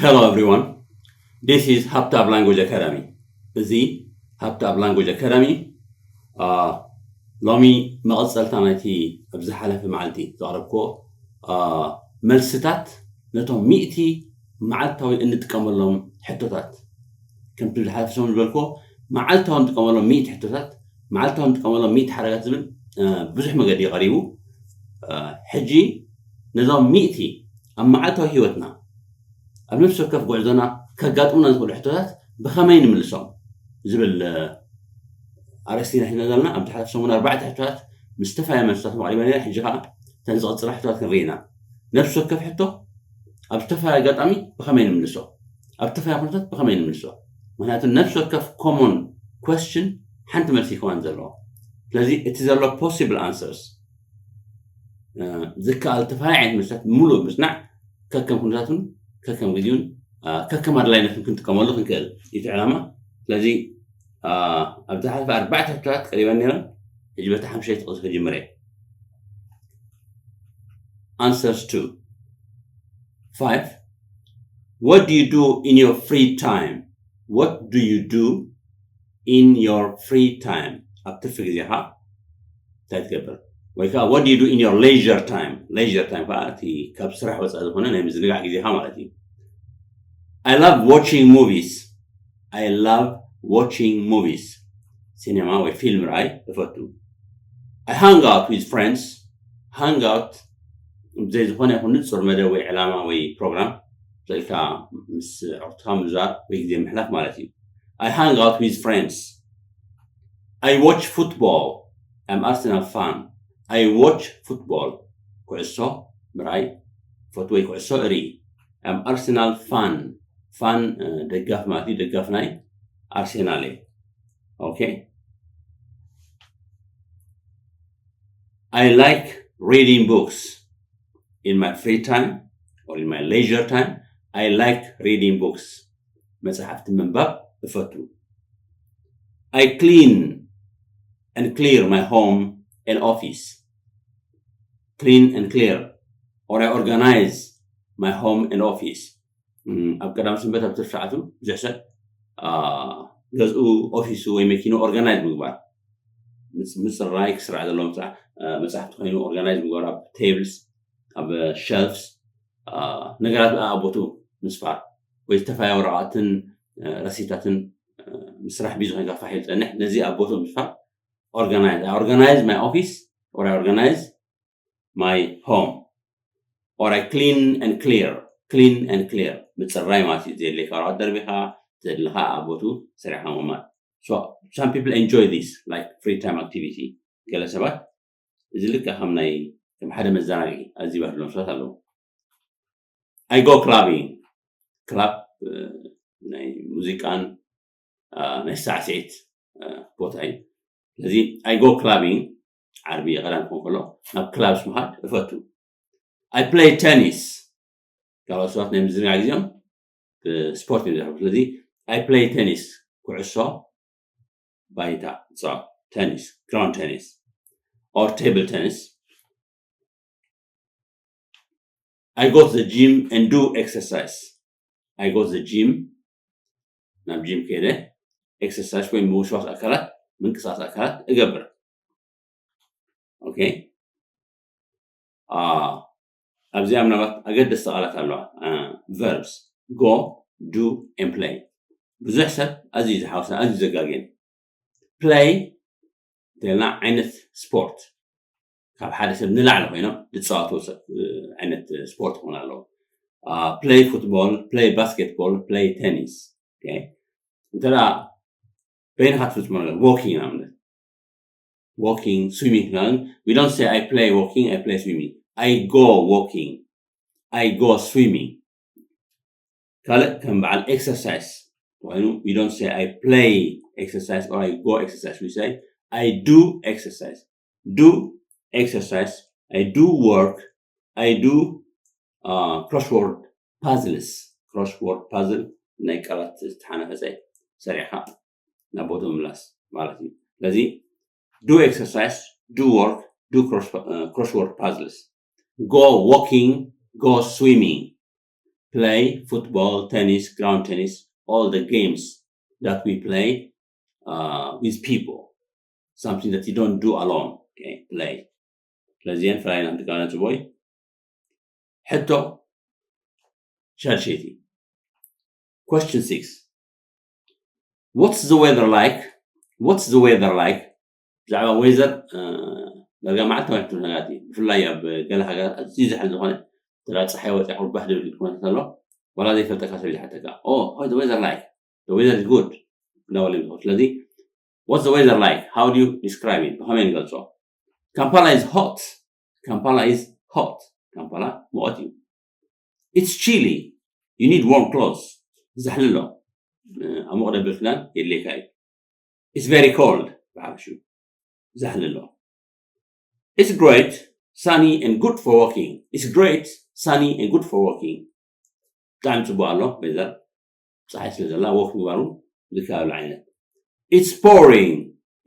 Hello everyone, this is Habtab Language Academy. እዚ ሃብታብ ላንጉጅ ኣካዳሚ። ሎሚ መቐፀልታ ናይቲ ኣብ ዝሓለፈ መዓልቲ ዘቕረብክዎ መልስታት ነቶም ሚእቲ መዓልታዊ እንጥቀመሎም ሕቶታት። ከምቲ ዝሓለፈ ሰሙን ዝበልክዎ፣ መዓልታዊ እንጥቀመሎም ሚእቲ ሕቶታት፣ መዓልታዊ እንጥቀመሎም ሚእቲ ሓረጋት ዝብል ብዙሕ መገዲ ቀሪቡ። ሕጂ ነዞም ሚእቲ ኣብ መዓልታዊ ህይወትና፣ ኣብ ነፍሲ ወከፍ ጉዕዞና ከጋጥሙና ዝኽእሉ ሕቶታት ብኸመይ ንምልሶም ዝብል ኣርእስቲ ኢና ሒዝና ዘለና። ኣብ ዝሓለፈ ሰሙን ኣርባዕተ ሕቶታት ምስ ተፈላለየ መልስታት ኣቕሪበ ነይረ። ሕጂ ከዓ እተን ዝቕፅላ ሕቶታት ክንርኢ ኢና። ነፍሲ ወከፍ ሕቶ ኣብ ዝተፈላለየ ኣጋጣሚ ብኸመይ ንምልሶ፣ ኣብ ዝተፈላለየ ኩነታት ብኸመይ ንምልሶ። ምክንያቱ ነፍሲ ወከፍ ኮሞን ኮስችን ሓንቲ መልሲ ይከውን ዘለዎ። ስለዚ እቲ ዘሎ ፖሲብል ኣንሰርስ፣ ዝከኣል ተፈላለየ ዓይነት መልስታት ሙሉእ ምስናዕ ከከም ኩነታቱን ከከም ግዜኡን ከከም ኣድላይነቱን ክንጥቀመሉ ክንክእል እዩ እቲ ዕላማ። ስለዚ ኣብ ዝሓለፈ ኣርባዕተ ሕቶታት ቀሪበን ነይረን። ሕጂ በቲ ሓምሸይቲ ክጅምር እየ። Answers to five. What do you do in your free time? What do you do in your free time? ኣብ ትርፊ ግዜኻ እንታይ ትገብር? ወይ ከዓ what do you do in your leisure time? Leisure time ከዓ እቲ ካብ ስራሕ ወፃኢ ዝኾነ ናይ ምዝንጋዕ ግዜኻ ማለት እዩ። I love watching movies. I love watching movies. ሲኔማ ወይ ፊልም ርኣይ እፈቱ። I hang out with friends. Hang out ብዘይ ዝኾነ ይኹን ንፁር መደብ ወይ ዕላማ ወይ ፕሮግራም፣ ኢልካ ምስ ዕርትኻ ምዛር ወይ ግዜ ምሕላፍ ማለት እዩ። I hang out with friends. I watch football. I'm Arsenal fan. I watch football. ኩዕሶ ምርኣይ ፈትወይ ኩዕሶ እርኢ። I'm Arsenal fan. ፋን ደጋፍ ማለት እዩ። ደጋፍ ናይ ኣርሴናል እየ። Okay. I like reading books. In my free time or in my leisure time, I like reading books. መጽሓፍቲ ምንባብ እፈቱ። I clean and clear my home and office. Clean and clear, or I organize my home and office. ኣብ ቀዳም ሰንበት ኣብ ትርፊ ሰዓቱ ብዙሕ ሰብ ገዝኡ፣ ኦፊሱ ወይ መኪኑ ኦርጋናይዝ ምግባር፣ ምፅራይ፣ ክስራሕ ዘለዎም መፅሓፍቲ ኮይኑ ኦርጋናይዝ ምግባር፣ ኣብ ቴብልስ፣ ኣብ ሸልፍስ ነገራት ኣብ ቦቱ ምስፋር ወይ ዝተፈላለዩ ወረቃትን ረሲታትን ምስራሕ ቢዚ ኮይንካ ፋሕ ኢሉ ፀንሕ፣ ነዚ ኣብ ቦቱ ምስፋር። Organize. I organize my office or I organize my home. Or I clean and clear. Clean and clear. ምፅራይ ማለት እዩ። ዘድልየካ ወረቐት ደርቢኻ፣ ዘድልኻ ኣብ ቦቱ ሰሪሕካ ምቕማጥ። So some people enjoy this like free time activity. ገለ ሰባት እዚ ልክዕ ከም ናይ ከም ሓደ መዘናግዒ ኣዝዩ ባህሎም ሰባት ኣለዉ። I go clubbing. ክላብ ናይ ሙዚቃን ናይ ሳዕስዒት ቦታ እዩ። ስለዚ I go clubbing፣ ዓርቢ ቀዳም ክኾን ከሎ ናብ ክላብስ ምኻድ እፈቱ። I play tennis። ካልኦት ሰባት ናይ ምዝንጋዕ ግዜኦም ብስፖርት እዮም ዘሕልፉ። ስለዚ I play tennis፣ ኩዕሶ ባይታ፣ so tennis, ground tennis or table tennis. I go to the gym and do exercise. I go to the gym፣ ናብ ጂም ከይደ ኤክሰርሳይዝ ወይ ምውስዋስ ኣካላት፣ ምንቅስቃስ ኣካላት እገብር። Okay. ኣብዚኣ ምናልባት ኣገደስቲ ቃላት ኣለዋ። Verbs: go, do and play። ብዙሕ ሰብ ኣዝዩ ዝሓውሳ፣ ኣዝዩ ዘጋግየን። ፕለይ እንተልና ዓይነት ስፖርት፣ ካብ ሓደ ሰብ ንላዕሊ ኮይኖም ዝፃወቱ ዓይነት ስፖርት ክኾን ኣለዎ። Play football, play basketball, play tennis። እንተ በይንኻ ትፍፅሞ ነገር፣ walking ንኣብነት፣ walking, swimming። We don't say I play walking, I play swimming. I go walking, I go swimming። ካልእ ከም በዓል ኤክሰርሳይዝ ኮይኑ፣ we don't say I play exercise or I go exercise. We say I do exercise. Do exercise. I do work. I do crossword puzzles. Crossword puzzle ናይ ቃላት ዝተሓናፈፀ ሰሪዕካ ናብ ቦትኡ ምምላስ ማለት እዩ። ስለዚ do exercise, do work, do crossword puzzles. Go walking, go swimming. play football, tennis, ground tennis, all the games that we play uh, with people, something that you don't do alone. Okay, play. ስለዚአን ፍራይን ኣንትጋና ጽቦይ ሕቶ ሻድሸይቲ። Question six. What's the weather like? What's the weather like? ብዛዕባ ዌዘር ዳርጋ መዓልታዊ ሕቶ ነጋቲ፣ ብፍላይ ኣብ ገለ ሃገራት ኣዝዩ ዝሕል ዝኾነ ተራ ፀሓይ ወፂያ ቁርባሕ ድብል ክትኮነ ተሎ ዋላ ዘይፈልጠካ ሰብ ይሓተካ። Oh, how is the weather like? The weather is good. እንዳበለ ይምልሶ። ስለዚ what's the weather like? How do you describe it? ብኸመይ ንገልጾ? Kampala is hot. Kampala is hot. Kampala ሙቐት እዩ። It's chilly. You need warm clothes. ዛሕሊ ኣሎ። ኣሙቕ ደብል ክዳን የድልየካ እዩ። It's very cold. ብሓፈሹ ዛሕሊ ኣሎ። It's great, sunny and good for walking. It's great, sunny and good for walking. ብጣዕሚ ፅቡቅ ኣሎ ዌዘር። ፀሓይ ስለ ዘላ ወክ ምግባሩ ዝከኣሉ ዓይነት። It's pouring.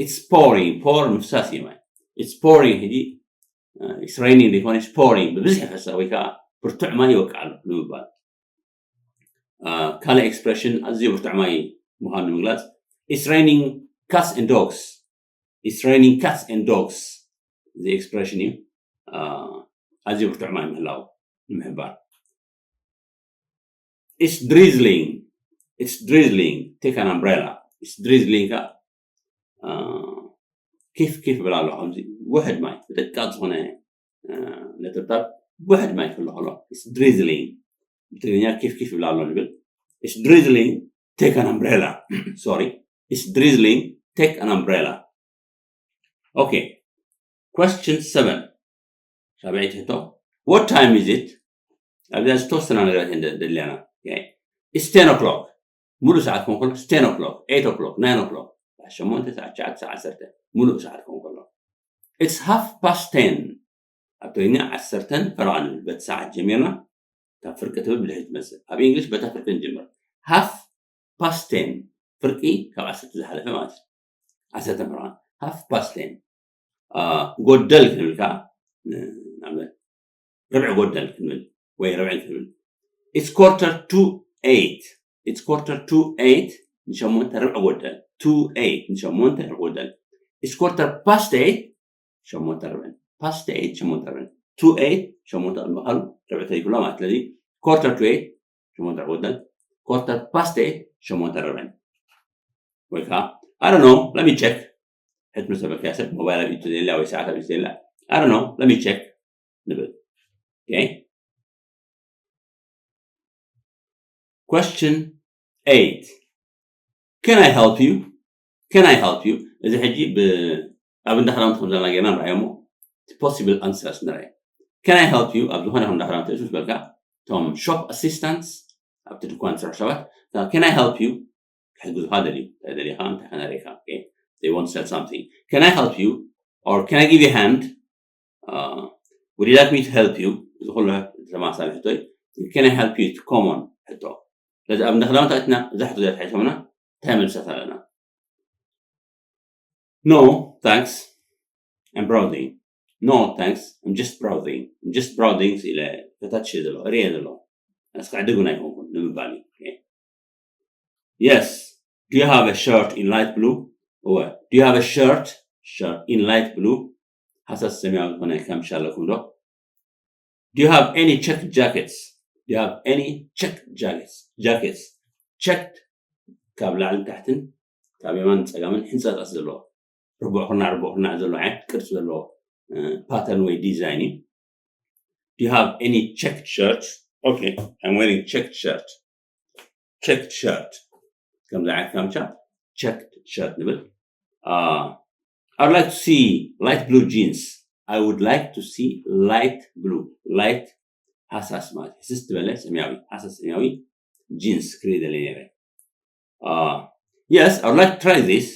It's pouring. Pour ምፍሳስ እዩ ማለት። It's pouring ሕጂ it's raining ዘይኮነ it's pouring ብብዝሒ ፈሳ ወይ ከዓ ብርቱዕ ማይ ይወቅዕ ኣሎ ንምባል። ካልእ ኤክስፕሬሽን ኣዝዩ ብርቱዕ ማይ ምዃኑ ንምግላፅ it's raining cats and dogs. It's raining cats and dogs. እዚ ኤክስፕሬሽን እዩ። ኣዝዩ ብርቱዕ ማይ ምህላው ንምሕባር። It's drizzling. It's drizzling. Take an umbrella. It's drizzling ከዓ ኪፍ ኪፍ ብላ ኣሎ። ከምዚ ውሕድ ማይ ብደቃቅ ዝኾነ ነጥብጣብ ውሕድ ማይ ክህሉ ከሎ it's drizzling። ብትግርኛ ኪፍ ኪፍ ብላ ኣሎ ንብል። It's drizzling. Take an umbrella. Sorry. It's drizzling. Take an umbrella. Okay. Question seven. ሳብዐይቲ ሕቶ. What time is it? ኣብዚ ዝተወሰነ ነገራት እየን ደድልያና። It's ten o'clock. ሙሉእ ሰዓት ክኾን ከሎ ten o'clock, eight o'clock, nine o'clock. ሸሞንተ ሰዓት፣ ትሽዓተ ሰዓት፣ ዓሰርተ ሙሉእ ሰዓት ክኾን ከሎ it's half past ten. ኣብ ትግርኛ ዓሰርተን ፈረቓ ንብል። በቲ ሰዓት ጀሚርና ካብ ፍርቂ ትብል ብድሕሪት ትመፅእ። ኣብ እንግሊሽ በታ ፍርቂ ንጅምር። Half past ten ፍርቂ ካብ ዓሰርተ ዝሓለፈ ማለት እዩ። ዓሰርተ ፈረቓ half past ten። ጎደል ክንብል ከዓ ንኣብነት ርብዒ ጎደል ክንብል ወይ ርብዒ ክንብል it's quarter to eight. It's quarter to eight ንሸሞንተ ርብዒ ጎደል። To eight ንሸሞንተ ርብዒ ጎደል። It's quarter past eight ሸሞንተ ርብዕን። Past eight ሸሞንተ ርብዕን። To eight ሸሞንተ ቅድሚ ካሉ ርብዒ ተሪፉላ ማለት ስለዚ quarter to eight ሸሞንተ ርብዒ ጎደል። Quarter past eight ሸሞንተ ርብዕን። ወይ ከዓ I don't know, let me check. ሕትሚ ዝተበልካያ ሰብ ሞባይል ኣብ ኢዱ ዘላ ወይ ሰዓት ኣብ ኢዱ ዘላ I don't know, let me check ንብል። Okay. Question eight. Can I help you? Can I help you? እዚ ሕጂ ኣብ እንዳ ክዳውንቲ ከም ዘለና ጌርና ንርኣዮ እሞ possible answers ንርኣዮ። Can I help you? ኣብ ዝኾነ ይኹን እንዳ ክዳውንቲ እሱ ዝበልካ እቶም shop assistants ኣብቲ ድኳን ዝሰርሑ ሰባት Can I help you? ክሕግዙኻ ደልዩ እንታይ ደሊኻ እንታይ ከነሪኻ። They want to sell something. Can I help you? Or can I give you a hand? Would you like me to help you? እዚ ኩሉ ተመሳሳሊ ሕቶ እዩ። Can I help you? It's common ሕቶ። ስለዚ ኣብ እንዳ ክዳውንቲ ኣትና እዛ ሕቶ እዚኣ ተሓይሶምና እንታይ መልሳት ኣለና? No, thanks. I'm browsing. No, thanks. I'm just browsing. I'm just browsing ኢለ ፈታትሽ እየ ዘለኹ፣ እሪየ ዘለኹ። ኣስኻ ዕድግ እውን ኣይኮንኩን ንምባል እዩ። Yes. Do you have a shirt in light blue? እወ። Do you have a shirt? Shirt in light blue. ሃሳስ ሰማያዊ ዝኾነ ካምቻ ኣለኩም ዶ? Do you have any checked jackets? Do you have any checked jackets? Jackets. Checked ካብ ላዕልን ታሕትን ካብ የማን ጸጋምን ሕንጻጻት ዘለዎ ርቡዕ ኩርናዕ ርቡዕ ኩርናዕ ዘለዎ ዓይነት ቅርጺ ዘለዎ pattern ወይ ዲዛይን እዩ። Do you have any checked shirt? Okay, I'm wearing checked shirt. Checked shirt. ከምዚ ዓይነት ካምቻ checked shirt ንብል። I'd like to see light blue jeans. I would like to see light blue. Light ሃሳስ ማለት ህስስ ዝበለ ሰማያዊ ሃሳስ ሰማያዊ jeans ክርኢ ደለ ነረ። Yes, I would like to try this.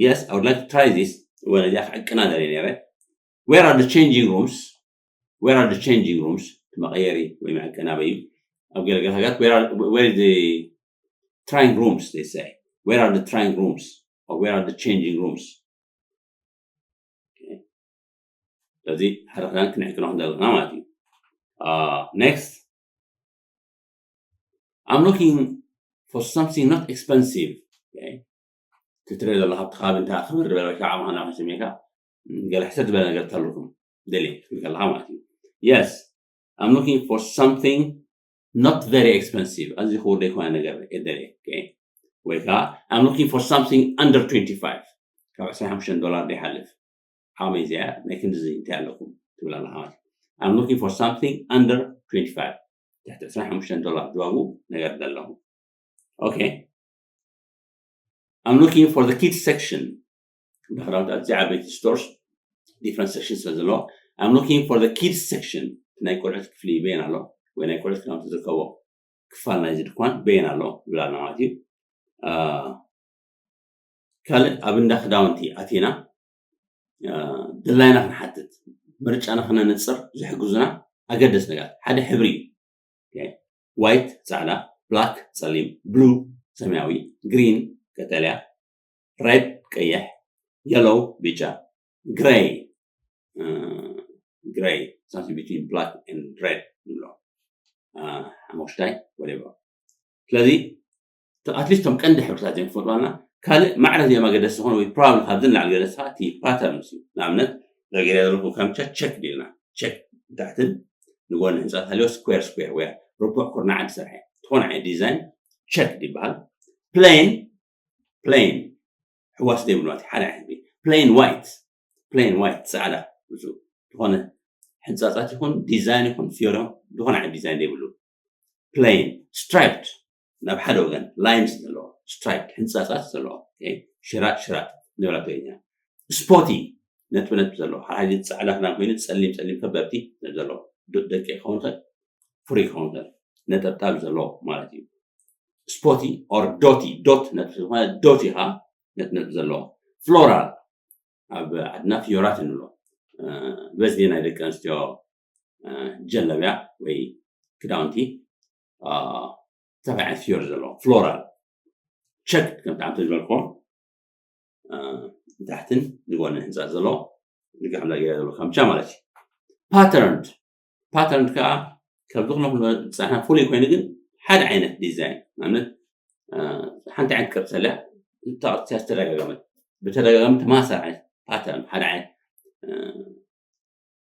Yes, I would like to try this. ወለ እዚኣ ክዕቅና ደለ ነረ። Where are the changing rooms? Where are the changing rooms? መቐየሪ ወይ መዕቀኒ ኣበይ እዩ? ኣብ ገለ ገለ ሃገራት where are, where is the trying rooms, they say. Where are the trying rooms? Or where are the changing rooms? ስለዚ ሓደ ክዳን ክንዕቅኖ ክንደለና ማለት እዩ። Next. I'm looking for something not expensive. Okay? ትትርኢ ዘለካ ኣብቲ ከባቢ እንታይ ክምር ዝበለ ወይ ከዓ ዓማና ክስሜካ ገለ ሕሰር ዝበለ ነገር ተልኩም ደልየ ክትብል ከለካ ማለት እዩ። Yes, I'm looking for something not very expensive. ኣዝዩ ክቡር ዘይኮነ ነገር እየ ደልየ። Okay? ወይ ከዓ I'm looking for something under twenty-five, ካብ ዕስራን ሓሙሽተን ዶላር ዘይሓልፍ ዓቕመይ እዚኣ ናይ ክንድዚ እንታይ ኣለኩም ትብል ኣለካ ማለት እዩ። I'm looking for something under twenty-five, ትሕቲ ዕስራን ሓሙሽተን ዶላር ዝዋጉ ነገር ኣለኹ። Okay, I'm looking for the kids section. ብክዳውንቲ ኣዝዩ ዓበይቲ stores different section ስለ ዘለዎ I'm looking for the kids section. ናይ ቆልዑት ክፍሊ በየን ኣሎ ወይ ናይ ቆልዑት ክዳውንቲ ዝርከቦ ክፋል ናይዚ ድኳን በየን ኣሎ ይብል ኣሎ ማለት እዩ። ካልእ ኣብ እንዳ ክዳውንቲ ኣቲና ድላይና ክንሓትት ምርጫና ክነንፅር ዝሕግዙና ኣገደስ ነገር ሓደ ሕብሪ እዩ። ዋይት ፃዕዳ፣ ብላክ ፀሊም፣ ብሉ ሰማያዊ፣ ግሪን ቀጠልያ፣ ሬድ ቀይሕ፣ የሎው ብጫ፣ ግሬይ ግሬይ something between black and red ንብሎ ሓሞክሽታይ ወደባ። ስለዚ ኣትሊስት ቶም ቀንዲ ሕብርታት እዮም ክፈልጡና። ካልእ ማዕረ እዚኦም ኣገደስቲ ዝኾነ ወይ ፕሮባብሊ ካብዚ ንላዕሊ ገደስካ እቲ ፓተርንስ እዩ። ንኣብነት ዘገደ ዘለኹ ከምቻ ቸክ ዲልና ቸክ ታሕትን ንጎኒ ህንፃት ሃልዮ ስኩዌር ስኩዌር ወይ ርቡዕ ኩርናዕ ዝሰርሐ ዝኾነ ዓይነት ዲዛይን ቸክ ይበሃል። ፕሌን ፕሌን ሕዋስ ዘይብሉ ማለት ሓደ ዓይነት ፕሌን ዋይት ፕሌን ዋይት ፃዕዳ ዝኾነ ሕንፃፃት ይኹን ዲዛይን ይኹን ፊዮሪ ዝኾነ ዓይነት ዲዛይን ዘይብሉ ፕሌን ስትራይፕድ ናብ ሓደ ወገን ላይንስ ዘለዎ ስትራይፕድ ሕንፃፃት ዘለዎ ሽራጥ ሽራጥ ንብላ ትግርኛ ስፖቲ ነጥቢ ነጥቢ ዘለዎ ሓደ ፃዕዳ ክዳን ኮይኑ ፀሊም ፀሊም ከበብቲ ዘለዎ ደቂ ክኸውን ይኽእል ፍሪ ክኸውን ይኽእል ነጠብጣብ ዘለዎ ማለት እዩ። ስፖቲ ኦር ዶቲ ዶት ነጥቢ ዝኾነ ዶቲ ከዓ ነጥቢ ነጥቢ ዘለዎ ፍሎራል ኣብ ዓድና ፍዮራት ንብሎ በዚ ናይ ደቂ ኣንስትዮ ጀለብያ ወይ ክዳውንቲ ዝተፈላለዩ ፍዮር ዘለዎ ፍሎራል ቸክ ከምቲ ዓምተ ዝበልክዎ ንታሕትን ንጎኒ ህንፃ ዘለዎ ልክዕ ከምዛ ገይረ ዘለካ ምቻ ማለት እዩ። ፓተርንድ ፓተርንድ ከዓ ካብ ዝኽነ ዝፀንሐ ፍሉይ ኮይኑ ግን ሓደ ዓይነት ዲዛይን ንኣብነት ሓንቲ ዓይነት ቅርፂ ኣለያ እታ ቅርፂ ዝተደጋገመት ብተደጋጋሚ ተመሳሳሊ ዓይነት ፓተርን ሓደ ዓይነት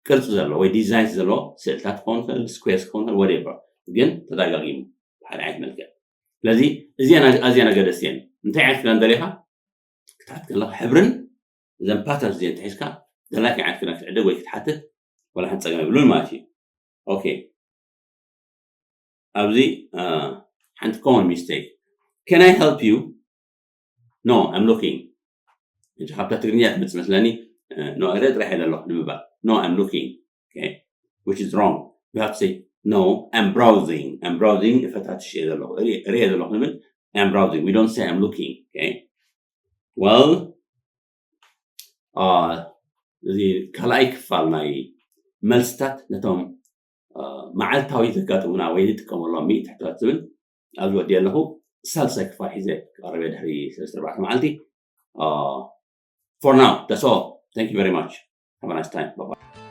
ቅርፂ ዘለዎ ወይ ዲዛይን ዘለዎ ስእልታት ክኸውን ይኽእል ስኩዌርስ ክኸውን ይኽእል ወደባ ግን ተደጋጊሙ ሓደ ዓይነት መልክዕ ስለዚ እዚኣን ኣዝያን ኣገደስቲ እየን እንታይ ዓይነት ክዳን ደሊኻ ክትሓት ከለካ ሕብርን እዘን ፓተርንስ እዚአን ተሒዝካ ደላይካ ዓይነት ክዳን ክትዕድግ ወይ ክትሓትት ወላ ሓንቲ ፀገም የብሉን ማለት እዩ። ኦኬ ኣብዚ ሓንቲ common mistake can I help you no I'm looking እንጂ ካብታ ትግርኛ ትመፅእ መስለኒ no እረ ጥራሕ የለ ኣለኹ ንምባል no I'm looking okay which is wrong you have to say no I'm browsing I'm browsing እፈታትሽ እየ ዘለኹ እሪየ ዘለኹ ንብል I'm browsing we don't say I'm looking okay well እዚ ካልኣይ ክፋል ናይ መልስታት ነቶም መዓልታዊ ዘጋጥሙና ወይ ንጥቀመሎም ሚእቲ ሕቶታት ዝብል ኣብዚ ወዲየ ኣለኹ ሳልሳይ ክፋል ሒዘ ክቐርበ ድሕሪ ሰለስተ ኣርባዕተ መዓልቲ for now that's all thank you very much have a nice time bye bye